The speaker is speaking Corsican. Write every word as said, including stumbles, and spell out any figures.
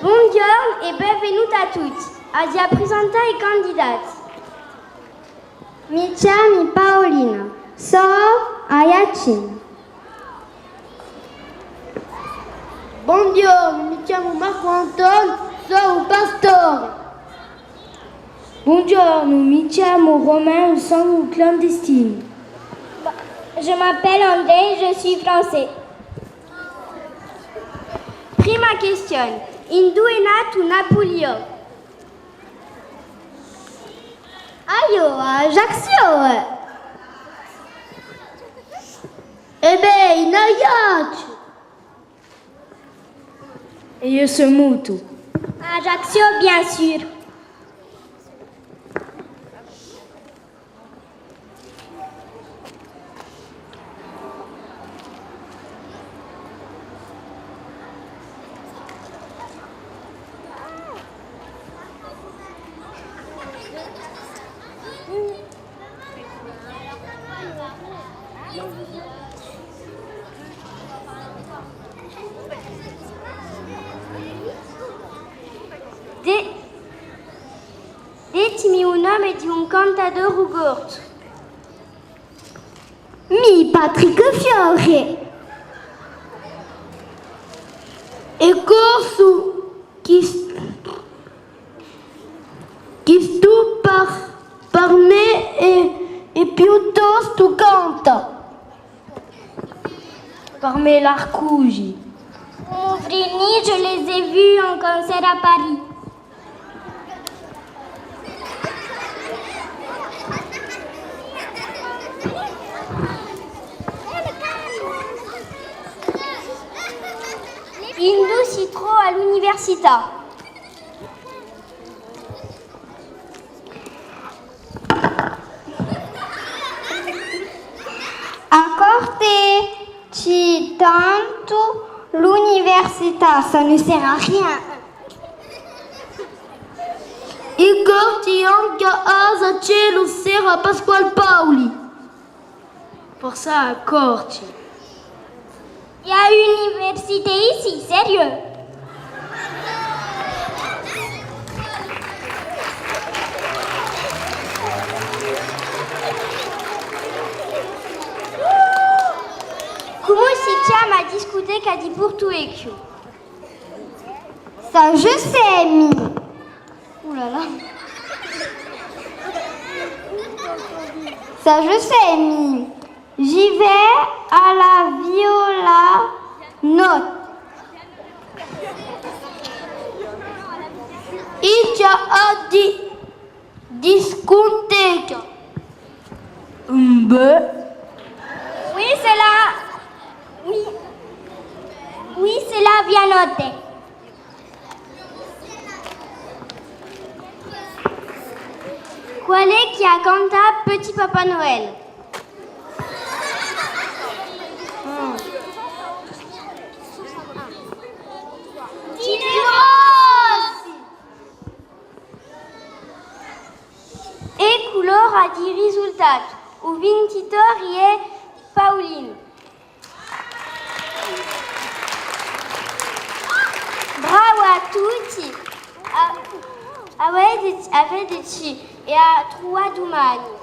Bonghjornu è benvenuti à tutti. Aghju à prisentà i candidati. Mi chjamu Paolina, sò aiaccina. Bonghjornu, mi chjamu Marcu Antone, sò un pastore. Bonghjornu, mi chjamu Romain, sò un clandestinu. Je m'appelle André, je suis français. Prima quistione, induve hè natu Napulione? Aiò, à Ajacciu, eh. Eh bè, in Aiacciu. È eiu sò mutu. À Ajacciu, bien sûr. Di-, ditemi u nome di un cantadore corsu. Mi, Patrick Fiori. È corsu chì s-, chì stù par, par mè è, è piuttostu canta. Par mè l'arcusi. Au Vrigny, je les ai vus en concert à Paris. Induve si trova l'università? À Corti ci hè tantu l'università, ça ne sert à rien. In Corti ancu à Asacelu serve à Pasquale Paoli. Forse à Corti. Il y a une université ici, sérieux. Cumu si chjama a discuteca di Portu Vechju? Ça je sais, mi. Ouh là là. Ça je sais, mi. J'y vais à la Viola Notte. Ici à di-, discothèque. Imbè. Oui, c'est là. Oui. Oui, c'est la Via Notte. Qual hè chì hà cantatu Petit Papa Noël? Tino Rossi! Eccu l'ora di i risultati. U vincitori hè Paolina. Bravu à tutti. À, à vedeci, à vedeci è à truvà dumani.